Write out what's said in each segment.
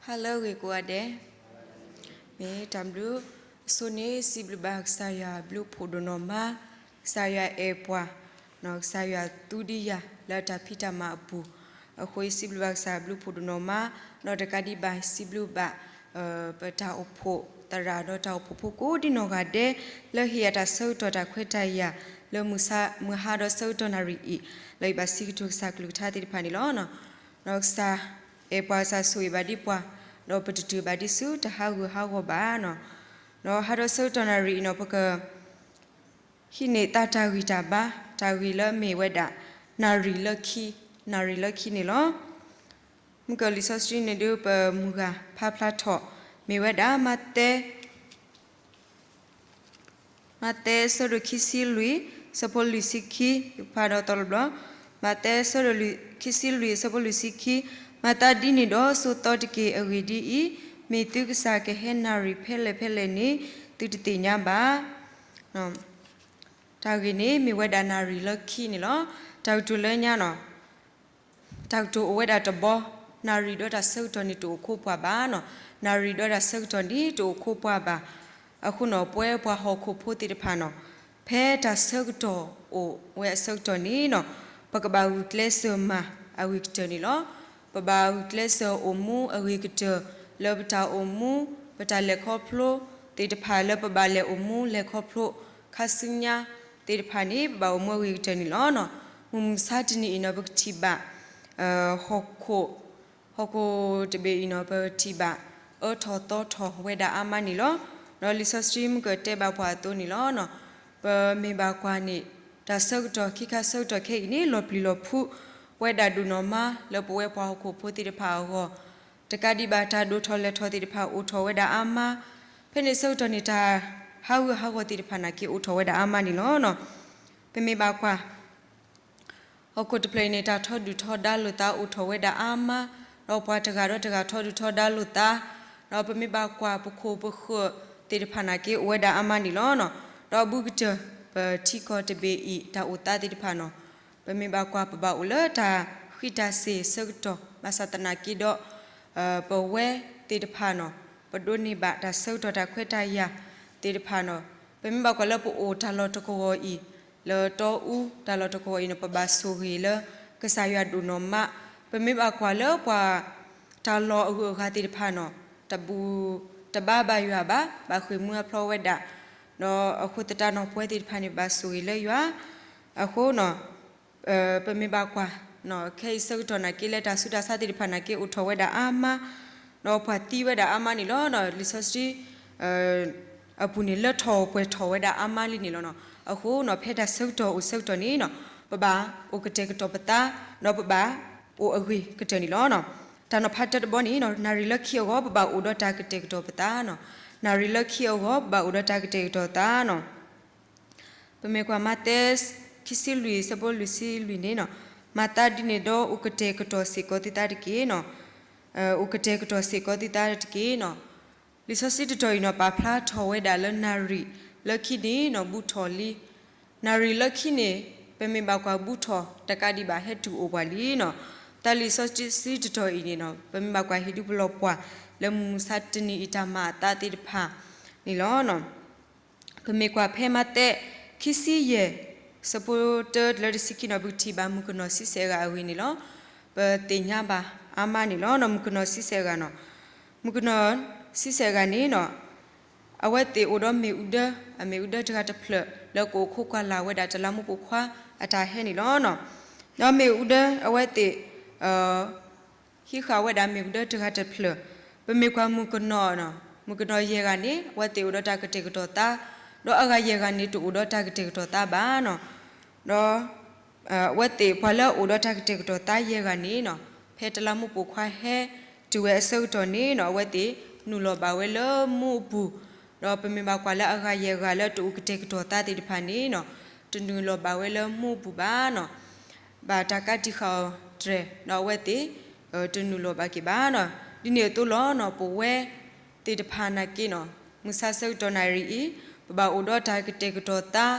ဟါလၢအဂ့ၤကိးဂၤဒဲး, မ့ၢ်တၢ်ဘျုး, အဆိန့ၣ် စံးဘျုးဘၣ်ကစၢ်ယွၤဘျုးဖှိၣ်ဒိၣ်နီၢ်မး, ကစၢ်ယွၤအဲၣ်ပှၤ, ကစၢ်ယွၤသူဒံးယၤလၢတၢ်ဖံးတၢ်မၤအပူၤ, အဃိယစံးဘျုးဘၣ်ကစၢ်ယွၤဘျုးဖှိၣ်ဒိၣ်နီၢ်မး, ဒီးတကးဒံးဘၣ် စံးဘျုးဘၣ် ပတၢ်အိၣ်ဖှိၣ်သရၣ်ဒီးတၢ်အိၣ်ဖှိၣ်ဖိကိးဒံနီၢ်ဂၤဒဲး, လၢဟ့ၣ်ယၤတၢ်ဆၢကတီၢ်တၢ်ခွဲးတၢ်ယာ်, လၢမုၢ်ဟါဒီးဆၢကတီၢ်နၣ်ရံၣ်အံၤ, လၢယဘၣ်စံးကတိၤကစၢ်ကလုၢ်ကထါသ့ၣ်တဖၣ်န့ၣ်လီၤ. ဒီးကစၢ်အဲၣ်ပှၤကစၢ်ဆိၣ်ဂ့ၤဘၣ်ဒံးပှၤ, ဒီးပတတုၤဘၣ်ဒံးဆူတၢ်ဟးဂူာ်ဟးဂီၤဘၣ်နီၤ. ဒီးဟါဒီးဆၢကတီၢ်နၣ်ရံၣ်အံၤနီၤ ပက ဟံးန့ၢ်သးတၢ်ဂံၢ်တၢ်ဘါ, တၢ်ဂ့ၢ်လၢမ့ၢ်ဝဲဒၣ် နၣ်ရံၣ်လၢခံ, နၣ်ရံၣ်လၢခံန့ၣ်လီၤ. မုၢ်ကၢၢ်လံာ်စီဆှံန့ၣ်ဒုး ပမုၢ်ဂၤဖးဖျါထီၣ် မ့ၢ်ဝဲဒၣ် မးသဲ မးသဲ အဆၢဒိၣ်ခံဆံလွံၢ် အဆၢဖိလွံၢ်ဆံခံ, ယဖးဒီးသီတဘျီ, မးသဲ အဆၢဒိၣ်ခံဆံလွံၢ် အဆၢဖိလွံၢ်ဆံခံ, မၤသးဒ်န့ၣ်ဒီး ဆိးသီတက့ၢ်. အဂ့ၢ်ဒ်အံၤ, မ့ၢ်သုကစၢ်ကဟဲနၣ်ရံၣ်ဖဲလဲၣ်ဖဲလဲၣ်န့ၣ် သုတသ့ၣ်ညါဘၣ်. တၢ်ဂ့ၢ်န့ၣ် မ့ၢ်ဝဲဒၣ်နၣ်ရံၣ်လၢခံန့ၣ်လီၤ. တၢ်ကတိၤလၢညါနီၤ တၢ်ကတိၤအိၣ်ဝဲဒၣ်တဘီ, နၣ်ရံၣ်ဒီးတၢ်ဆၢကတီၢ်န့ၣ် တအိၣ်ခိးပှၤဘၣ်နီၤ. နၣ်ရံၣ်ဒီးတၢ်ဆၢကတီၢ်န့ၣ် တအိၣ်ခိးပှၤဘၣ်. အဃိနီၤ ပဝဲပှၤဟီၣ်ခိၣ်ဖိသ့ၣ်တဖၣ်နီၤ, ဖဲတၢ်ဆၢကတီၢ်အိၣ်ဝဲအဆၢကတီၢ်န့ၣ်နီၤ, ပကဘၣ်ဂုာ်ကျဲးစၢးမၤအဂ့ၤကတၢၢ်န့ၣ်လီၤ. ပဘၣ်ဂုာ်ကျဲးစၢးအိၣ်မူအဂ့ၤကတၢၢ် လၢပတၢ်အိၣ်မူ, ပတၢ်လဲၤခီဖျိသ့ၣ်တဖၣ် လၢပဘၣ်လဲၤအိၣ်မူလဲၤခီဖျိ ခါဆူညါသ့ၣ်တဖၣ်န့ၣ် ပဘၣ်အိၣ်မူအဂ့ၤကတၢၢ်န့ၣ်လီၤ. မုၢ်မဆါတနံၤအံၤနီၤ ပကထံၣ်ဘၣ် ဟီၣ်ခိၣ်, ဟီၣ်ခိၣ်တဘ့ၣ်အံၤနီၤ ပထံၣ်ဘၣ် အၢထီၣ်သီထီၣ်ဝဲဒၣ်အါမးန့ၣ်လီၤ. ဒီးလံာ်စီဆှံမုၢ်ကၢၢ်တဲဘၣ်ပှၤအသိးန့ၣ်လီၤ. ပမ့ၢ်ဘၣ်ကွၢ်န့ၣ် တၢ်ဆၢကတီၢ်ခံခါဆၢကတီၢ်ခဲအံၤန့ၣ် လီၤပျံၤလီၤဖုးဝဲဒၣ်ဒိၣ်နီၢ်မး လၢပဝဲပှၤဟီၣ်ခိၣ်ဖိသ့ၣ်တဖၣ်အဂီၢ်, တကးဒံးဘၣ် တၢ်ဒိၣ်ထီၣ်လဲၢ်ထီၣ်သ့ၣ်တဖၣ်အိၣ်ထီၣ်ဝဲဒၣ်အါမး, ဖဲန့ၣ်ဆၢကတီၢ်န့ၣ် တၢ်ဟးဂူာ်ဟးဂီၤသ့ၣ်တဖၣ်နာ်က့အိၣ်ထီၣ်ဝဲဒၣ်အါမးန့ၣ်လီၤ. ပမ့ၢ်ဘၣ်ကွၢ် ဟီၣ်ခိၣ်တဖျၢၣ်အံၤန့ၣ် တၢ်ထီဒုၣ်ထီဒါလိာ်သးအိၣ်ထီၣ်ဝဲဒၣ်အါမး, ဒီးပှၤတဂၤဒီးတဂၤထီဒုၣ်ထီဒါလိာ်သး, ဒီးပမ့ၢ်ဘၣ်ကွၢ်ပခိၣ်ပဃၢၤသ့ၣ်တဖၣ်နာ်က့အိၣ်ဝဲဒၣ်အါမးန့ၣ်လီၤ. ဒီးအဘူးကတၢၢ် ပထံကီၢ်တဘ့ၣ်အံၤ တၢ်အိၣ်သးသ့ၣ်တဖၣ်နီၤ, ပမ့ၢ်ဘၣ်ကွၢ် ပဘၣ်အိၣ်လၢတၢ်ဃံးတၢ်စ့ၤဆၢကတီၢ် ဘၣ်ဆၣ်သနာ်က့ဒီး ပဝဲသ့ၣ်တဖၣ်နီၤ, ပဒိးန့ၢ်ဘၣ်တၢ်ဆၢကတီၢ်တၢ်ခွဲးတၢ်ယာ်သ့ၣ်တဖၣ်နီၤ, ပမ့ၢ်ဘၣ်ကွၢ်လၢပအိၣ်တၢ်လီၢ်တကဝီၤအံၤ, လၢတီအူတၢ်လီၢ်တကဝီၤအံၤနီၤ ပဘၣ်ဆိၣ်ဂ့ၤလၢကစၢ်ယွၤဒိၣ်နီၢ်မး, ပမ့ၢ်ဘၣ်ကွၢ်လၢပှၤတၢ်လီၢ်အဂုၤအဂၤသ့ၣ်တဖၣ်နီၤ, တဘူးတဘါဘၣ်ယွၤဘၣ်, ဘၣ်ဃ့ၢ်မှံဟးဖျိးဝဲဒၣ်, ဒီးအဃိသတးနီၤ ပဝဲသ့ၣ်တဖၣ်န့ၣ် ဘၣ်ဆိၣ်ဂ့ၤလၢယွၤ, အဃိနီၤ ပမ့ၢ်ဘၣ်ကွၢ် ခဲအံၤဆၢကတီၢ်နာ်က့ လၢတၢ်ဆူးတၢ်ဆါသ့ၣ်တဖၣ်နာ်က့ အိၣ်ထီၣ်ဝဲဒၣ်အါမး, ဒီးပှၤသံဝဲဒၣ်အါမးန့ၣ်လီၤ. လံာ်စီဆှံအပူၤန့ၣ် လၢထီၣ်ပှဲၤထီၣ်ဝဲဒၣ်အါမးလံန့ၣ်လီၤ. အဃိနီၤ ဖဲတၢ်ဆၢကတီၢ်အိၣ်ဆၢကတီၢ်န့ၣ်နီၤ ပဘၣ်အိၣ်ကတဲာ်ကတီၤပသး, ဒီးပဘၣ်အိၣ်အဂ့ၤကတၢၢ်န့ၣ်လီၤ. တၢ်နီၤဖးတၢတဘီန့ၣ်နီၤ နၣ်ရံၣ်လၢခံအဂီၢ် ပဘၣ်အိၣ်ဒီးတၢ်ကတဲာ်ကတီၤပသးနီၤ, နၣ်ရံၣ်လၢခံအဂီၢ် ပဘၣ်အိၣ်ဒီးတၢ်ကတဲာ်ကတီၤသးနီၤ. ပမ့ၢ်ကွၢ်မးသဲ ခံဆံလွံၢ် အဆၢဖိလွံၢ်ဆံလွံၢ်န့ၣ်နီၤ, မၤသးဒ်န့ၣ်ဒီး အိၣ်ကတဲာ်ကတီၤစ့ၢ်ကီးသုသးတက့ၢ်နီၤ, အိၣ်ကတဲာ်ကတီၤစ့ၢ်ကီးသုသးတက့ၢ်နီၤ. လံာ်စီဆှံတတီၤအံၤနီၤ ပာ်ဖျါထီၣ်ဝဲဒၣ်လၢနၣ်ရံၣ်လၢခံန့ၣ်နီၤ ဘူးထီၣ်လံ. နၣ်ရံၣ်လၢခံန့ၣ် ပမ့ၢ်ဘၣ်ကွၢ်ဘူးထီၣ် တကးဒံးဘၣ် ဟဲတုၤအိၣ်ပှၤလံနီၤ. တၢ်လံာ်စီဆှံတတီၤအံၤန့ၣ်နီၤ ပမ့ၢ်ဘၣ်ကွၢ်ဟ့ၣ်ဒုးပလီၢ်ပှၤ လၢမုၢ်မဆါတနံၤအံၤတၢ်မၤအသးသ့ၣ်တဖၣ်န့ၣ်လီၤ. ပမ့ၢ်ကွၢ်ဖဲမးသဲ ခံဆံယဲၢ် အဆၢဖိတၢတုၤလၢတဆံခံနီၤ ပကထံၣ်ဘၣ်မုၣ်ကနီၤဆံဆဲးအဂၤအဂ့ၢ်န့ၣ်လီၤ. ပသ့ၣ်ညါဘၣ်အါမးန့ၣ်လီၤ. မုၣ်ကနီၤဆံဆဲးအဂၤနီၤ, မုၣ်ကနီၤဆံဆဲးအဂၤန့ၣ်နီၤ အဝဲသ့ၣ်အိၣ်ဒီးမ့ၣ်အူဒၢ, အမ့ၣ်အူဒၢတဂၤတဖျၢၣ် လၢကအိၣ်ခိးကွၢ်လၢ်ဝဲဒၣ်တလးမူးပိာ်ခွါအတၢ်ဟဲန့ၣ်လီၤ. ဒီးမ့ၣ်အူဒၢအဝဲသ့ၣ် ဟံးဃာ်ဝဲဒၣ်မ့ၣ်အူဒၢတဂၤတဖျၢၣ်, ပမ့ၢ်ကွၢ်မုၣ်ကနီၤ, မုၣ်ကနီၤယဲၢ်ဂၤန့ၣ် အဝဲသ့ၣ်အိၣ်ဒီးတၢ်ကတဲာ်ကတီၤသး, ဒီးအဂၤယဲၢ်ဂၤန့ၣ် တအိၣ်ဒီးတၢ်ကတဲာ်ကတီၤသးဘၣ်နီၤ. ဒီး အဝဲသ့ၣ်ပှၤလၢအအိၣ်ဒီးတၢ်ကတဲာ်ကတီၤသးယဲၢ်ဂၤန့ၣ်နီၤ, ဖဲတလးမူးပိာ်ခွါဟဲတုၤဝဲအဆၢကတီၢ်န့ၣ်နီၤ အဝဲသ့ၣ်နုာ်လီၤဘၣ်ဝဲလၢမူးအပူၤ, ဒီးပမ့ၢ်ဘၣ်ကွၢ်လၢအဂၤယဲၢ်ဂၤလၢတအိၣ်ကတဲာ်ကတီၤသးသ့ၣ်တဖၣ်န့ၣ်နီၤ တနုာ်လီၤဘၣ်ဝဲလၢမူးအပူၤဘၣ်နီၤ, ဘၣ်တၢ်ကးတံာ်ဃာ်အီၤတြဲၤ ဒီးအဝဲသ့ၣ် တနုာ်လီၤဘၣ်က့ၤဘၣ်နီၤ. ဒ်န့ၣ်အသိးလီၤနီၤ ပဝဲ သ့ၣ်တဖၣ်နာ်က့နီၤ, မုၢ်ဆါဆၢကတီၢ်နၣ်ရံၣ်အံၤ ပဘၣ်အိၣ်ဒီးတၢ်ကတဲာ်ကတီၤသး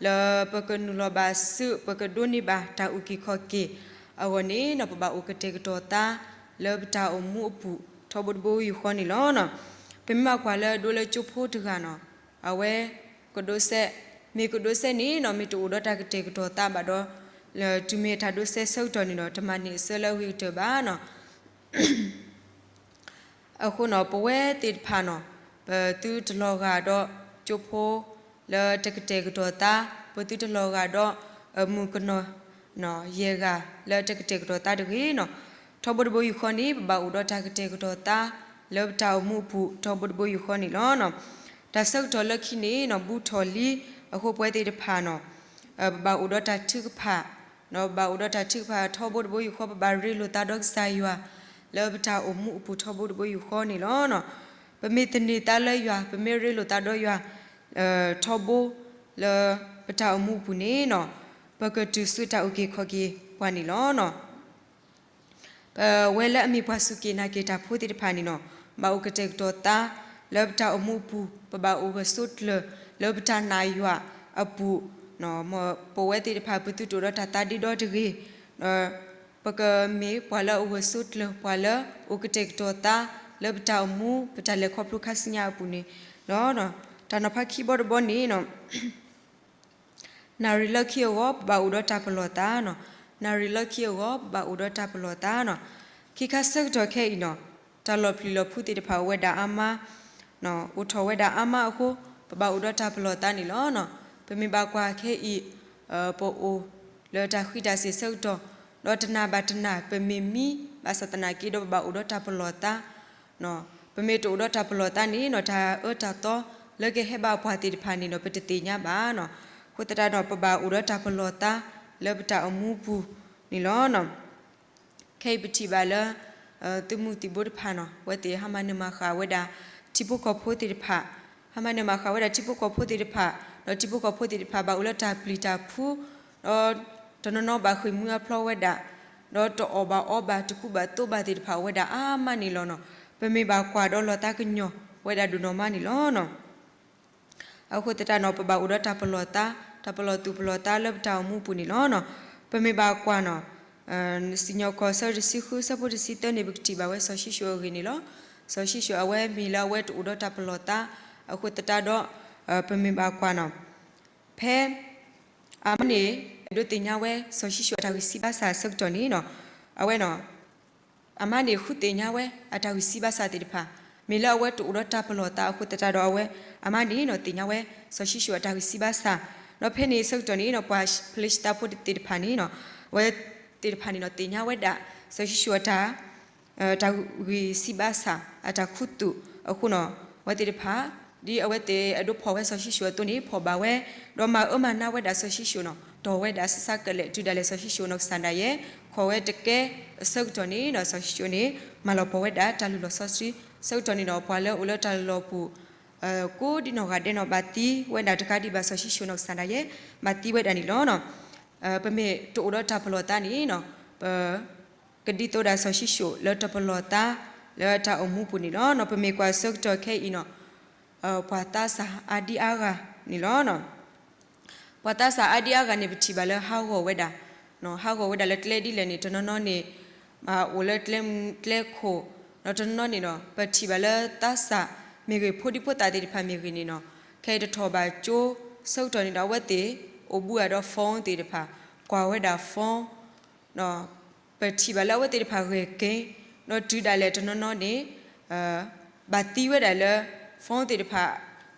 လၢပကနုာ်လီၤဘၣ်ဆူ ပကဒိးန့ၢ်ဘၣ်တၢ်အုၣ်က့ၤခီၣ်က့ၤအဂီၢ်န့ၣ်နီၤ ပဘၣ်အိၣ်ကတဲာ်ကတီၤသး လၢပတၢ်အိၣ်မူအပူၤ ထီဘိတဘိယူၢ်ဃီန့ၣ်လီၤ. ပမ့ၢ်ဘၣ်ကွၢ်လၢဒိလၢကၠိဖိတဂၤနီၤ, အဝဲကဒိးစဲး, မ့ၢ်ကဒိးစဲးန့ၣ်နီၤ မ့ၢ်တအိၣ်ဒီးတၢ်ကတဲာ်ကတီၤသါဘၣ်ဒီး လၢတုၤမ့ၢ်တၢ်ဒိးစဲးဆၢကတီၢ်န့ၣ်ဒီး တမၤန့ၢ်အဆၢလၢအဂ့ၤကတၢၢ်ဘၣ်နီၤ. အဃိနီၤ ပဝဲသ့ၣ်တဖၣ်နီၤ ပသုတလီၤဂာ်ဒီးကၠိဖိလၢတကတဲာ်ကတီၤသါ, ပသုတလီၤဂာ်ဒီးမုၣ်ကနီၤ ယဲၢ်ဂၤလၢတကတဲာ်ကတီၤသါတဂ့ၤနီၤ. ထီဘိတဘိယူၢ်ဃီန့ၣ် ပဘၣ်အိၣ်ဒီးတၢ်ကတဲာ်ကတီၤသါလၢပတၢ်အိၣ်မူအပူၤ ထီဘိတဘိယူၢ်ဃီန့ၣ်လီၤ. တၢ်ဆၢကတီၢ်လၢခံန့ၣ်နီၤ ဘူးထီၣ်လံအဃိ ပဝဲသ့ၣ်တဖၣ်နီၤ ပဘၣ်အိၣ်ဒီးတၢ်ထုကဖၣ်, ပဘၣ်အိၣ်ဒီးတၢ်ထုကဖၣ်ထီဘိတဘိယူၢ်ဃီ ပဘၣ်ရ့လိာ်သးဒီးကစၢ်ယွၤ လၢပတၢ်အိၣ်မူအပူၤထီဘိတဘိယူၢ်ဃီန့ၣ်လီၤ. ပမ့ၢ်သန့ၤသးလၢယွၤ ပမ့ၢ်ရ့လိာ်သးဒီးယွၤ ထီဘိလၢပတၢ်အိၣ်မူအပူၤန့ၣ်နီၤ ပကတုၤဆူတၢ်အုၣ်က့ၤခီၣ်က့ၤပှၤန့ၣ်လီၤ. ပဝဲလၢအမ့ၢ်ပှၤစူၢ်က့ၤနာ်က့ၤတၢ်ဖိသ့ၣ်တဖၣ်န့ၣ်နီၤ ဘၣ်အိၣ်ကတဲာ်ကတီၤသါလၢပတၢ်အိၣ်မူအပူၤ ပဘၣ်အိၣ်ဂၢၢ်ဆိးကျၢၤလၢပတၢ်နာ်ယွၤအပူၤ, ပဝဲသ့ၣ်တဖၣ်ပသုတအိၣ်ဒီးတၢ်သးဒ့ဒီတဂ့ၤ, ပကမ့ၢ်ပှၤလၢအအိၣ်ဂၢၢ်ဆိးကျၢၤ ပှၤလၢအိၣ်ကတဲာ်ကတီၤသါလၢပတၢ်အိၣ်မူ ပတၢ်လဲၤခီဖျိခါဆူညါအပူၤန့ၣ်လီၤ. တၢ်နီၤဖးခံဘီတဘီန့ၣ်နီၤ နၣ်ရံၣ်လၢခံအဂီၢ် ပဘၣ်အိၣ်ဒီးတၢ်ပလီၢ်သးနီၤ. နၣ်ရံၣ်လၢခံအဂီၢ် ပဘၣ်အိၣ်ဒီးတၢ်ပလီၢ်သးနီၤ. ခံခါဆၢကတီၢ်ခဲအံၤနီၤ တၢ်လီၤပျံၤလီၤဖုးသ့ၣ်တဖၣ်အိၣ်ဝဲဒၣ်အါမး, အိၣ်ထီၣ်ဝဲဒၣ်အါမးအဃိ ပဘၣ်အိၣ်ဒီးတၢ်ပလီၢ်သးန့ၣ်လီၤ. ပမ့ၢ်ဘၣ်ကွၢ်ခဲအံၤ ပအိၣ်လၢတၢ်ဃံးတၢ်စ့ၤဆၢကတီၢ်, ဒီးတနၤဘၣ်တနၤ ပမ့ၢ်မံဘၣ်ဆၣ်သနာ်က့ဒီး ပဘၣ်အိၣ်ဒီးတၢ်ပလီၢ်သး ပမ့ၢ်တအိၣ်ဒီးတၢ်ပလီၢ်သးန့ၣ်နီၤ တၢ်အၢတၢ်သီလၢကဟဲဘၣ်ပှၤသ့ၣ်တဖၣ်န့ၣ်ဒီး ပတသ့ၣ်ညါဘၣ်နီၤ. အဃိသတးဒီး ပဘၣ်အိၣ်ဒီးတၢ်ပလီၢ်သးလၢပတၢ်အိၣ်မူပူၤန့ၣ်လီၤ. ခဲအံၤပထံၣ်ဘၣ်လၢ သုးမုၢ်သံၣ်ဘိတဖၣ်နီၤ အဝဲသ့ၣ်ဟးမၤနၢၤမၤဃၣ်ဝဲဒၣ် ထံဖိကီၢ်ဖိသ့ၣ်တဖၣ်, ဟးမၤနၢၤမၤဃၣ်ဝဲဒၣ်ထံဖိကီၢ်ဖိသ့ၣ်တဖၣ်, ဒီးထံဖိကီၢ်ဖိသ့ၣ်တဖၣ်ဘၣ်အိၣ်လၢတၢ်ပျံၤတၢ်ဖုး, ဒီးတနီၤနီၤဘၣ်ဃ့ၢ်မှံဟးဖျိးဝဲဒၣ်, ဒီးတအီၣ်ဘၣ်အီဘၣ် တကူဘၣ်သိးဘၣ်သ့ၣ်တဖၣ်အိၣ်ဝဲဒၣ်အါမးန့ၣ်လီၤနီၤ. ပမ့ၢ်ဘၣ်ကွၢ်ဒီးလီၤသးကညီၤဝဲဒၣ်ဒိၣ်နီၢ်မးန့ၣ်လီၤ. အဃိသတးနီၤ ပဘၣ်အိၣ်ဒီးတၢ်ပလီၢ်သး, တၢ်ပလီၢ်သူၣ်ပလီၢ်သးလၢပတၢ်အိၣ်မူပူၤန့ၣ်လီၤ. ပမ့ၢ်ဘၣ်ကွၢ်နီၤ စံၣ်ညီၣ်ကွီၢ်ဆၢတဆံဃု ဆၢဖိတဆံသၢန့ၣ် ပကထံၣ်ဘၣ်ဝဲစီၤၡံၣ်ၡိၣ်အဂ့ၢ်န့ၣ်လီၤ. စီၤၡံၣ်ၡိၣ်အဝဲမ့ၢ်လၢအဝဲတအိၣ်ဒီးတၢ်ပလီၢ်သး, အဃိသတးဒီး ပမ့ၢ်ဘၣ်ကွၢ်နီၤ ဖဲ အမါန့ၣ် ဒိးသ့ၣ်ညါဝဲစီၤၡံၣ်ၡိၣ်အတၢ်ဂံၢ်စၢ်ဘါစၢ်ဆၢကတီၢ်န့ၣ်နီၤ, အဝဲနီၤ အမါန့ၣ်ဃုသ့ၣ်ညါဝဲအတၢ်ဂံၢ်စၢ်ဘါစၢ်သ့ၣ်တဖၣ်, မ့ၢ်လၢအဝဲတအိၣ်ဒီးတၢ်ပလီၢ်သးအဃိသတးဒီးအဝဲ အမါန့ၣ်နီၤ သ့ၣ်ညါဝဲစီၤၡံၣ်ၡိၣ်အတၢ်ဂံၢ်စၢ်ဘါစၢ်, ဒီးဖဲန့ၣ်ဆၢကတီၢ်န့ၣ်နီၤ ပှၤဖလ့ၡသးဖိသ့ၣ်တဖၣ်န့ၣ်နီၤ အဝဲသ့ၣ်တဖၣ်န့ၣ်နီၤ သ့ၣ်ညါဝဲဒၣ် စီၤၡံၣ်ၡိၣ်အတၢ် တၢ်ဂံၢ်စၢ်ဘါစၢ် အတၢ်ခူသူၣ်အဃိနီၤ, အဝဲသ့ၣ်တဖၣ် ဒ်အဝဲသ့ၣ်အဒိးဖီၣ်ဝဲစီၤၡံၣ်ၡိၣ်အသိးန့ၣ် ဖီၣ်ဘၣ်ဝဲ, ဒီးမၤအၢမၤနးဝဲဒၣ်စီၤၡံၣ်ၡိၣ်နီၤ, တီၢ်ဝဲဒၣ်ဆံးဆးကလဲာ် တုၤဒၣ်လဲာ်စီၤၡံၣ်ၡိၣ်နီၢ်ကစၢ်ဒၣ်ယဲ ခိးဝဲတကဲအဆၢကတီၢ်န့ၣ်နီၤ စီၤၡံၣ်ၡိၣ်န့ၣ် မၤလီၤပီၤဝဲဒၣ်တၢ်လုၢ်လီၢ်စီဆှံ ဆၢကတီၢ်န့ၣ်ဒီး ပှၤလၢအိၣ်လၢတၢ်လီၢ်ပူၤ ကိးဒ်နီၢ်ဂၤဒဲးနီၤ ဘၣ်သံဝဲဒၣ်တကးဒံးဘၣ်စီၤၡံၣ်ၡိၣ်နီၢ်ကစၢ်ဒၣ်ယဲ ဘၣ်သံဝဲဒၣ်န့ၣ်လီၤ. ပမ့ၢ်တအိၣ်ဒီးတၢ်ပလီၢ်သးန့ၣ်နီၤ ပ ကဒ်သိးဒၣ်စီၤၡံၣ်ၡိၣ်လၢတၢ်ပလီၢ်သးလၢတၢ်အိၣ်မူပူၤန့ၣ်လီၤ. ပမ့ၢ်ကွၢ်ဆၢကတီၢ်ခဲအံၤနီၤ ပှၤသးစၢ်အါဒံအါဂၤန့ၣ်လီၤ. ပှၤသးစၢ်အါဒံအါဂၤန့ၣ် ပထံၣ်ဘၣ်လၢဟးဂီၤဝဲဒၣ်, ဟးဂီၤဝဲဒၣ်လၢကျဲဒ်လဲၣ်န့ၣ် တနီၤနီၤန့ၣ် အိၣ်လၢကျဲမုၢ်ကျဲခိၣ်, ဒီးတနီၤနီၤန့ၣ်ဒီး ပထံၣ်ဘၣ်လၢသးစၢ်မ့ၢ်ဂ့ၤ ဖိဒံဖိသၣ်သ့ၣ်တဖၣ်မ့ၢ်ဂ့ၤန့ၣ်နီၤ ခဲအံၤတထီၣ်ဘၣ်ကၠိဆၢကတီၢ်န့ၣ်ဒီး အဝဲသ့ၣ်အိၣ်ဘူးအဒီး phone သ့ၣ်တဖၣ်, ကွၢ်ဝဲဒၣ် phone ဒီး ပထံၣ်ဘၣ်လၢအဝဲသ့ၣ်တဖၣ်ဂဲၤက့ၤ, ဒီးတုၤဒၣ်လဲာ်တနီၤနီၤန့ၣ် ဘၣ်သံဝဲဒၣ်လၢ phone သ့ၣ်တဖၣ်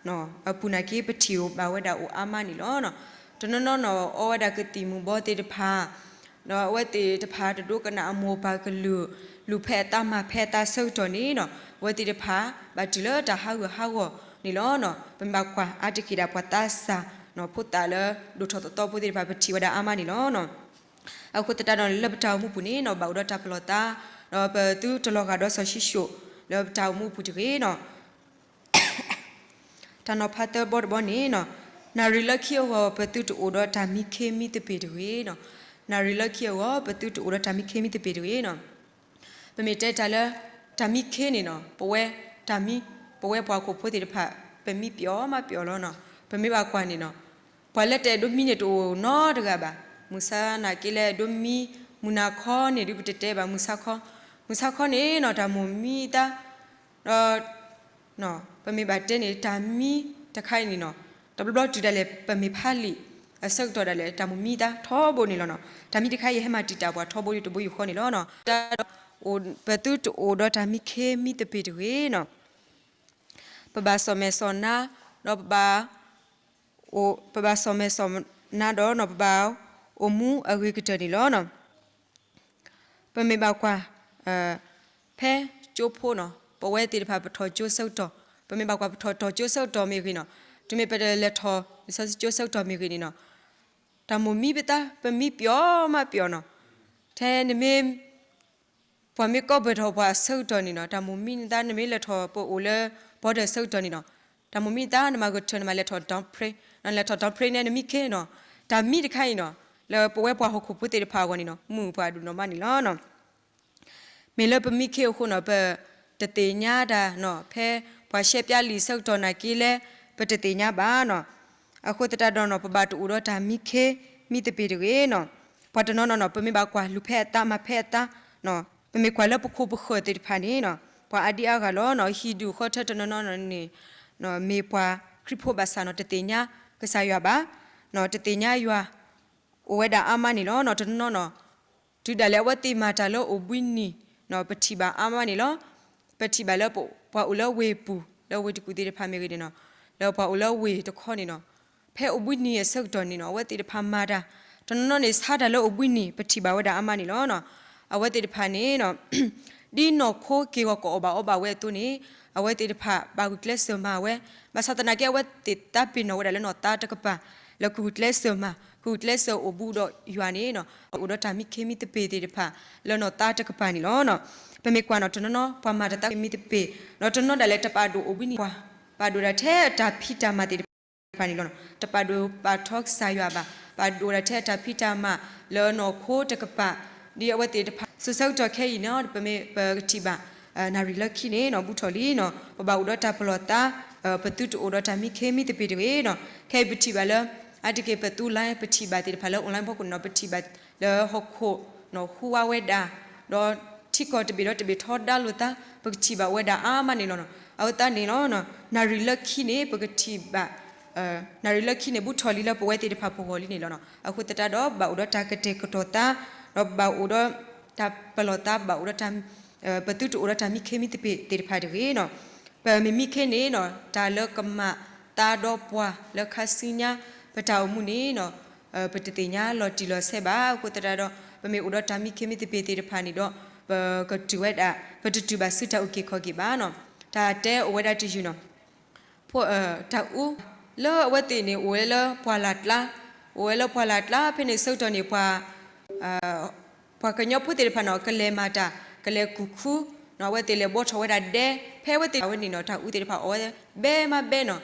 အပူၤနာ်က့ ပထံၣ်ဘၣ်ဝဲဒၣ်အိၣ်အါမးန့ၣ်လီၤ. တနီၤနီၤန့ၣ် အီဝဲဒၣ်ကသံၣ်မူၤဘီသ့ၣ်တဖၣ်, ဒီးအဝဲသ့ၣ်တဖၣ်တဒိကနၣ်အမိၢ်ပၢ်ကလုၢ်, လူၤဖဲအသးမၤဖဲအသးဆၢကတီၢ်န့ၣ်နီၤ အဝဲသ့ၣ်တဖၣ် ဘၣ်တုၤလၢတၢ်ဟးဂူာ်ဟးဂီၤန့ၣ်လီၤ. ပမ့ၢ်ဘၣ်ကွၢ်အါတက့ၢ်ဒၣ်ပှၤသးစၢ် ဖိသၣ်လၢဒိၣ်ထီၣ်သီသီဖိသ့ၣ်တဖၣ် ပထံၣ်ဝဲဒၣ်အါမးန့ၣ်လီၤ. အဃိသတးဒီး လၢပတၢ်အိၣ်မူပူၤန့ၣ်နီၤ ဘၣ်အိၣ်ဒီးတၢ်ပလီၢ်သး, ဒီးပသုတလီၤဂာ်ဒီးစီၤၡံၣ်ၡိၣ်လၢပတၢ်အိၣ်မူပူၤတဂ့ၤနီၤ. တၢ်နီၤဖးသၢဘီတဘီန့ၣ်နီၤ, နၣ်ရံၣ်လၢခံအဂီၢ် ပသုတအိၣ်ဒီးတၢ်မံခ့မံသပ့ၤတဂ့ၤနီၤ. နၣ်ရံၣ်လၢခံအဂီၢ် ပသုတအိၣ်ဒီးတၢ်မံခ့မံသပ့ၤတဂ့ၤနီၤ. ပမ့ၢ်တဲတၢ်လၢ တၢ်မံခ့န့ၣ်နီၤ ပဝဲတၢ်မံ, ပဝဲပှၤဟီၣ်ခိၣ်ဖိသ့ၣ်တဖၣ် ပမံပျီမးပျီလီၤနီၤ. ပမ့ၢ်ဘၣ်ကွၢ်န့ၣ်နီၤ ပှၤလၢတအဲၣ်ဒိးမံန့ၣ်တအိၣ်နီတဂၤဘၣ်. မုၢ်ဆါနာ်က့လၢအဲၣ်ဒိးမံ, မုၢ်နၤခီန့ၣ်ဒုးပတတဲဘၣ် မုၢ်ဆါခီ မုၢ်ဆါခီန့ၣ်နီၤ တၢ်မိၣ်မံတၢ် ဒီး ပမ့ၢ်ဘၣ်တဲန့ၣ် တၢ်မံတခါအံၤန့ၣ်နီၤ တဘျီဘျီတုၤဒၣ်လဲာ် ပမ့ၢ်ဖးလံာ်အဆၢကတီၢ်ဒၣ်လဲာ် တၢ်မိၣ်မံတၢ်ထီဘိန့ၣ်လီၤနီၤ. တၢ်မံတခါအံၤဟဲမၤတံာ်တာ်ပှၤထီဘိဒီးတဘိယူၢ်ဃီန့ၣ်လီၤနီၤ. တၢ်ဒီး ပသုတအိၣ်ဒီးတၢ်မံခ့မံသပ့ၤတဂ့ၤနီၤ. ပဘၣ်စီၣ်မဲာ်စီၣ်နါ ဒီးပဘၣ် ပဘၣ်စီၣ်မဲာ်စီၣ်နါဒီးနီၤ ပဘၣ်အိၣ်မူအဂ့ၤကတၢၢ်န့ၣ်လီၤနီၤ. ပမ့ၢ်ဘၣ်ကွၢ် ဖဲကၠိဖိနီၤ ပဝဲသ့ၣ်တဖၣ်ပထီၣ်ကၠိဆၢကတီၢ် ပမ့ၢ်ဘၣ်ကွၢ်ပထီၣ်ထီၣ်ကၠိဆၢကတီၢ်မ့ၢ်ဂ့ၤနီၤ တုၤမ့ၢ်ပလဲၤထီၣ်လံာ်စီဆှံကၠိဆၢကတီၢ်မ့ၢ်ဂ့ၤန့ၣ်နီၤ တၢ်မိၣ်မံပသး ပမံပျီမးပျီနီၤ. ထဲနမ့ၢ် ပှၤမ့ၢ်ကိးပၢၢ်ထီၣ်ပှၤအဆၢကတီၢ်န့ၣ်နီၤ တၢ်မိၣ်မံနသး နမ့ၢ်လဲၤထီၣ်ပအိၣ်လၢ border ဆၢကတီၢ်န့ၣ်နီၤ တၢ်မိၣ်မံနသး နမၤဂဲၤထၢၣ် နမၤလဲၤထီၣ် down payment နလဲၤထီၣ် down payment န့ၣ် နမံခ့နီၤ. တၢ်မံတခါအံၤနီၤ လၢပဝဲပှၤဟီၣ်ခိၣ်ဖိသ့ၣ်တဖၣ်အဂီၢ်န့ၣ်နီၤ မုာ်ပှၤဒိၣ်နီၢ်မးန့ၣ်လီၤနီၤ. မ့ၢ်လၢပမံခ့အဃိနီၤ ပတသ့ၣ်ညါတၢ်နီၤ ဖဲပှၤရှဲပၠးလံာ်ဆၢကတီၢ်နာ်က့လဲၣ် ပတသ့ၣ်ညါဘၣ်နီၤ. အဃိသတးဒီးနီၤ ပဘၣ်တအိၣ်ဒီးတၢ်မံခ့မံသပ့ၤတဂ့ၤနီၤ. ပှၤတနီၤနီၤနီၤ ပမ့ၢ်ဘၣ်ကွၢ်လူၤဖဲအသးမၤဖဲအသးနီၤ ပမ့ၢ်ကွၢ်လၢပခိၣ်ပဃၢၤသ့ၣ်တဖၣ်န့ၣ်နီၤ ပှၤအါဒံအါဂၤလီၤနီၤ ဟံၣ်ဒူၣ်ဃီထၢတနီၤနီၤန့ၣ် မ့ၢ်ပှၤခရံာ်ဖိဘၣ်ဆၣ်နီၤ တသ့ၣ်ညါကစၢ်ယွၤဘၣ်နီၤ တသ့ၣ်ညါယွၤ အိၣ်ဝဲဒၣ်အါမးန့ၣ်လီၤနီၤ. တနီၤနီၤနီၤ တုၤဒၣ်လဲာ်အဝဲသ့ၣ်မၤတၢ်လၢအိၣ်ဘှံးနံၤနီၤ ပထံၣ်ဘၣ်အါမးန့ၣ်လီၤ. ပထံၣ်ဘၣ်လၢပှၤအိၣ်လၢဝ့ၢ်ပူၤ လၢဝ့ၢ်တကူၣ်သ့ၣ်တဖၣ်မ့ၢ်ဂ့ၤန့ၣ်နီၤ လၢပှၤအိၣ်လၢဝ့ၢ်တခီန့ၣ်နီၤ ဖဲအိၣ်ဘှံးနံၤအဆၢကတီၢ်န့ၣ်နီၤ အဝဲသ့ၣ်တဖၣ်မၤတၢ် တနီၤနီၤန့ၣ် ဆါတၢ်လၢအိၣ်ဘှံးနံၤ ပထံၣ်ဘၣ်ဝဲဒၣ်အါမးန့ၣ်လီၤနီၤ. အဝဲသ့ၣ်တဖၣ်န့ၣ်နီၤ ဒ်နီၢ်ခိက့ၢ်ဂီၤကအီၣ်ဘၣ်အီဘၣ်ဝဲအသိးန့ၣ် အဝဲသ့ၣ်တဖၣ်ဘၣ်ဂုာ်ကျဲးစၢးမၤဝဲ ဘၣ်ဆၣ်သနာ်က့ အဝဲသ့ၣ်သးပ့ၤနီၣ်ဝဲဒၣ်လၢနီၢ်သးတကပၤ လၢကဂုာ်ကျဲးစၢးမၤ ကဂုာ်ကျဲးစၢးအိၣ်ဘူးဒီးယွၤန့ၣ်နီၤ အိၣ်ဒီးတၢ်မံခ့မံသပ့ၤသ့ၣ်တဖၣ် လၢနီၢ်သးတကပၤန့ၣ်လီၤနီၤ. ပမ့ၢ်ကွၢ်နီၤ တနီၤနီၤ ပှၤမၤတၢ်သးမံသပ့ၤ ဒီးတနီၤဒၣ်လဲာ်တပာ်ဒိၣ်အိၣ်ဘှံးနံၤပှၤ ပာ်ဒိၣ်ဒၣ်ထဲအတၢ်ဖံးတၢ်မၤသ့ၣ်တဖၣ်န့ၣ်လီၤ. တပာ်ဒိၣ်ပာ်ထီကစၢ်ယွၤဘၣ် ပာ်ဒိၣ်ဒၣ်ထဲအတၢ်ဖံးတၢ်မၤ လၢနီၢ်ခိတကပၤ ဒ်အဝဲသ့ၣ်တဖၣ် ဆၢဆၢကတီၢ်ခဲအံၤန့ၣ် ပမ့ၢ်ပကထံၣ်ဘၣ် နၣ်ရံၣ်လၢခံန့ၣ်နီၤ ဘူးထီၣ်လံနီၤ ပဘၣ်အိၣ်ဒီးတၢ်ပလီၢ်သး ပသုတအိၣ်ဒီးတၢ်မံခ့မံသပ့ၤတဂ့ၤနီၤ. ခဲအံၤပထံၣ်ဘၣ်လၢ အါတက့ၢ်ပသူ line ပထံၣ်ဘၣ်သ့ၣ်တဖၣ်လၢ online ဖီခိၣ်န့ၣ်နီၤ ပထံၣ်ဘၣ်လၢဟီၣ်ခိၣ်နီၤ ဟူဝဲဒၣ် ဒီးထံကီၢ်တဘ့ၣ်ဒီးတဘ့ၣ်ထီဒါလိာ်သး ပကထံၣ်ဘၣ်ဝဲဒၣ်အါမးန့ၣ်လီၤနီၤ. အဝဲသတးန့ၣ်လီၤ နၣ်ရံၣ်လၢခံန့ၣ် ပကထံၣ်ဘၣ် နၣ်ရံၣ်လၢခံန့ၣ် ဘူးထီၣ်လံလၢပဝဲသ့ၣ်တဖၣ်ပဂီၢ်လံန့ၣ်လီၤနီၤ. အဃိသတးဒီး ဘၣ်အိၣ်ဒီးတၢ်ကတဲာ်ကတီၤသး ဒီးဘၣ်အိၣ်ဒီးတၢ်ပလီၢ်သး ဘၣ်အိၣ်ဒီးတၢ် ပသုတအိၣ်ဒီးတၢ်မံခ့မံသပ့ၤသ့ၣ်တဖၣ်တဂ့ၤနီၤ. ပမ့ၢ်မံခ့န့ၣ်နီၤ တၢ်လၢကမၤသးဒီးပှၤလၢခါဆူညါ ပတၢ်အိၣ်မူန့ၣ်နီၤ ပတသ့ၣ်ညါလီၤတံၢ်လီၤဆဲးဘၣ်. အဃိသတးဒီး ပမ့ၢ်အိၣ်ဒီးတၢ်မံခ့မံသပ့ၤသ့ၣ်တဖၣ်န့ၣ်ဒီး ပကတုၤဝဲဒၣ် ပတတုၤဘၣ်ဆူတၢ်အုၣ်က့ၤခီၣ်က့ၤဘၣ်နီၤ. တၢ်တဲအိၣ်ဝဲဒၣ်တယုၢ်နီၤ ဖိ တၢ်အူ လၢအဝဲသ့ၣ်န့ၣ် အိၣ်ဝဲလၢပှၢ်လၢ်ကျါ အိၣ်ဝဲလၢပှၢ်လၢ်ကျါ ဖဲန့ၣ်ဆၢကတီၢ်န့ၣ် ပှၤ ပှၤကညီဖိသ့ၣ်တဖၣ်နီၤ ကလဲၤမၤတၢ် ကလဲၤကူၣ်ခူနီၤ အဝဲသ့ၣ်လဲၤဘှီထီၣ်ဝဲဒၣ်ဒဲ ဖဲအဝဲသ့ၣ်အဝဲန့ၣ်နီၤ တၢ်အူသ့ၣ်တဖၣ်အီၣ်ဝဲဘဲမးဘဲနီၤ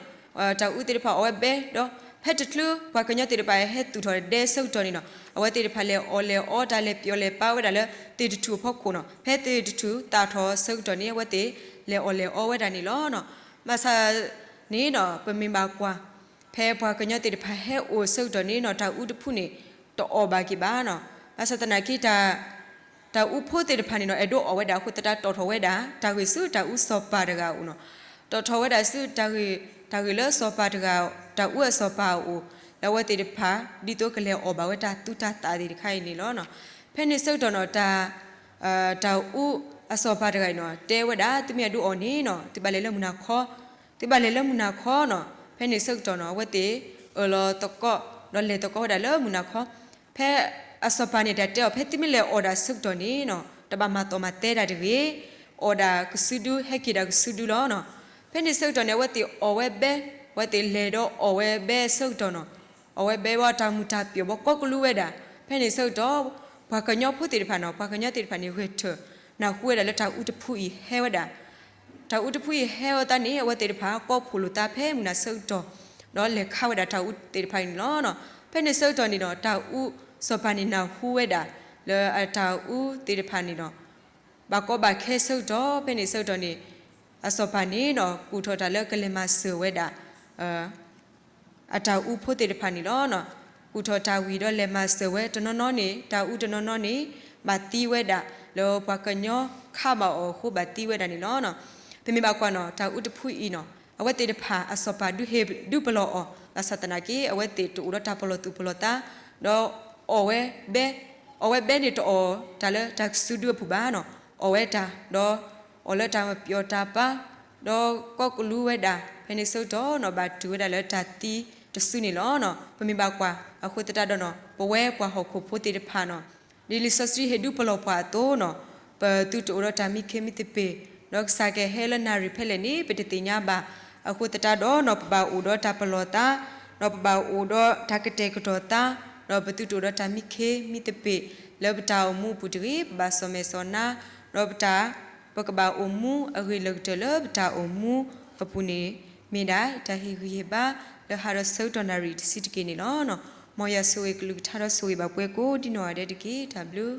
တၢ်အူသ့ၣ်တဖၣ်အီၣ်ဝဲဘဲဒီး ဖဲတချုးပှၤကညီသ့ၣ်တဖၣ်ဟဲသူၣ်ထီၣ်ဒဲဆၢကတီၢ်န့ၣ်နီၤ အဝဲသ့ၣ်တဖၣ်လဲၤအီၣ်လဲၤအီတၢ်လဲၤပျီလဲၤပာ်ဝဲဒၣ်လၢသ့ၣ်တထူၣ်အဖီခိၣ်နီၤ ဖဲသ့ၣ်တထူၣ်သၣ်ထီၣ်ဆၢကတီၢ်န့ၣ် အဝဲသ့ၣ်လဲၤအီၣ်လဲၤအီဝဲဒၣ်န့ၣ်လီၤနီၤ. ဘၣ်ဆၣ်န့ၣ်နီၤ ပမ့ၢ်ဘၣ်ကွၢ် ဖဲပှၤကညီသ့ၣ်တဖၣ်ဟဲအိၣ်ဆၢကတီၢ်န့ၣ်နီၤ တၢ်အူတဖုန့ၣ် တအီၣ်ဘၣ်က့ၤဘၣ်နီၤ. ဘၣ်ဆၣ်သနာ်က့ တၢ်အူဖိသ့ၣ်တဖၣ်န့ၣ်နီၤ အဲၣ်ဒိးအီၣ်ဝဲဒၣ်အဃိသတး တီၣ်ထီၣ်ဝဲဒၣ် တၢ်ဂ့ၢ်ဆူတၢ်အူစီၤပၤတဂၤအအိၣ်နီၤ. တီၣ်ထီၣ်ဝဲဒၣ်ဆူ တၢ်ဂ့ၢ်လၢစီၤပၤတဂၤ တၢ်အူအစီၤပၤအအိၣ် လၢအဝဲသ့ၣ်တဖၣ် ဒ်သိးကလဲၤအီၣ်ဘၣ်ဝဲတၢ်သူတၢ်သၣ်သ့ၣ်တခါအံၤန့ၣ်လီၤနီၤ. ဖဲန့ၣ်ဆၢကတီၢ်နီၤ တၢ် တၢ်အူအစီၤပၤတဂၤအံၤနီၤ တဲဝဲဒၣ် သုမ့ၢ်အဲၣ်ဒိးအီၣ်န့ၣ်နီၤ သုဘၣ်လဲၤလၢမုၢ်နၤခီ သုဘၣ်လဲၤလၢမုၢ်နၤခီနီၤ. ဖဲန့ၣ်ဆၢကတီၢ်နီၤ အဝဲသ့ၣ်အၢၣ်လီၤသကိး ဒီးလဲၤသကိးဝဲဒၣ်လၢမုၢ်နၤခီ ဖဲအစီၤပၤန့ၣ် တၢ်တဲအီၤ ဖဲသုမ့ၢ်လဲၤအီၣ်ဒၣ်ဆၢကတီၢ်န့ၣ်နီၤ တဘၣ်မၤသီၣ်မၤသဲဒၣ်တဂ့ၤ, အီၣ်ဒၣ်ကစုဒု ဟဲက့ၤဒၣ်ကစုဒုလီၤနီၤ. ဖဲန့ၣ်ဆၢကတီၢ်န့ၣ် အဝဲသ့ၣ်အီၣ်ဝဲဘဲ, အဝဲသ့ၣ်လဲၤဒီးအီၣ်ဝဲဘဲဆၢကတီၢ်နီၤ, အီၣ်ဝဲဘဲဝံၤ တၢ်မုာ်တၢ်ပျီၣ်ဘီကီကလူးဝဲဒၣ်. ဖဲန့ၣ်ဆၢကတီၢ် ပှၤကညီဖိသ့ၣ်တဖၣ်နီၤ, ပှၤကညီသ့ၣ်တဖၣ်န့ၣ် ဂဲၤထၢၣ် နၢ်ဟူဝဲဒၣ်လၢတၢ်အူတဖုအံၤဟဲဝဲဒၣ် တၢ်အူတဖုအံၤဟဲဝဲသတးန့ၣ် အဝဲသ့ၣ်တဖၣ် ကိးဖှိၣ်လိာ်သးဖဲမုၢ်နၤဆၢကတီၢ်, ဒီးလဲၤခးဝဲဒၣ်တၢ်အူသ့ၣ်တဖၣ်အံၤန့ၣ်လီၤ. ဖဲန့ၣ်ဆၢကတီၢ်န့ၣ်ဒီး တၢ်အူစီၤပၤန့ၣ် နၢ်ဟူဝဲဒၣ် လၢအတၢ်အူသ့ၣ်တဖၣ်န့ၣ်ဒီး ဘၣ်ကီဘၣ်ခဲဆၢကတီၢ်, ဖဲန့ၣ်ဆၢကတီၢ်န့ၣ် အစီၤပၤန့ၣ်ဒီး ကူၣ်ထီၣ်တၢ်လၢကလဲၤမၤစၢၤဝဲဒၣ် အတၢ်အူဖိသ့ၣ်တဖၣ်န့ၣ်လီၤ. ကူၣ်ထီၣ်တၢ်ဝံၤဒီးလဲၤမၤစၢၤဝဲ တနီၤနီၤန့ၣ် တၢ်အူတနီၤနီၤန့ၣ် ဘၣ်သံဝဲဒၣ် လၢပှၤကညီခးဘၣ်အီၤအဃိ ဘၣ်သံဝဲဒၣ်န့ၣ်လီၤ. ပမ့ၢ်ဘၣ်ကွၢ်နီၤ တၢ်အူတဖုအံၤနီၤ အဝဲသ့ၣ်တဖၣ်အစီၤပၤဒုးဟ့ၣ်ဒုးပလီၢ်အီၤ ဘၣ်ဆၣ်သနာ်က့ အဝဲသ့ၣ်တအိၣ်ဒီးတၢ်ပလီၢ်သူၣ်ပလီၢ်သး ဒီးအီၣ်ဝဲဘဲ, အီၣ်ဝဲဘဲန့ၣ်တအီၣ်တၢ်လၢတၢ်ကစုဒုအပူၤဘၣ်နီၤ, အီၣ်ဝဲတၢ် ဒီးအီၣ်လၢတၢ်ပျီၣ်တၢ်ပၤ ဒီးကီကလူးဝဲဒၣ် ဖဲန့ၣ်ဆၢကတီၢ်နီၤ ဘၣ်တုၤဝဲဒၣ်လၢတၢ်သံတစုန့ၣ်လီၤ. ပမ့ၢ်ဘၣ်ကွၢ် အဃိသတးဒီးနီၤ ပဝဲပှၤဟီၣ်ခိၣ်ဖိသ့ၣ်တဖၣ်နီၤ ဒ်လံာ်စီဆှံဟ့ၣ်ဒုးပလီၢ်ပှၤအသိးနီၤ ပသုတအိၣ်ဒီးတၢ်မံခ့မံသပ့ၤ, ဒီးကစၢ်ကဟဲလၢနၣ်ရံၣ်ဖဲလဲၣ်န့ၣ် ပတသ့ၣ်ညါဘၣ်. အဃိသတးဒီးနီၤ ပဘၣ်အိၣ်ဒီးတၢ်ပလီၢ်သး, ဒီးပဘၣ်အိၣ်ဒီးတၢ်ကတဲာ်ကတီၤသး, ဒီးပသုတအိၣ်ဒီးတၢ်မံခ့မံသပ့ၤ လၢပတၢ်အိၣ်မူအပူၤတဂ့ၤ, ပဘၣ်စီၣ်မဲာ်စီၣ်နါ, ဒီးပတၢ် ပကဘၣ်အိၣ်မူအဂ့ၢ်လၢကတၢၢ်လၢပတၢ်အိၣ်မူအပူၤန့ၣ် မ့ၢ်ဒၣ်တၢ်ဟ့ၣ်ဂံၢ်ဟ့ၣ်ဘါ လၢဟးဒီးဆၢကတီၢ်နၣ်ရံၣ်တဆံတက့ၢ်န့ၣ်လီၤ. မ်ယွၤဆိၣ်ဂ့ၤကလုၢ်ကထါဒီးဆိၣ်ဂ့ၤဘၣ်ပှၤကိးဒံနီၢ်ဂၤဒဲးတက့ၢ်. တၢ်ဘျုး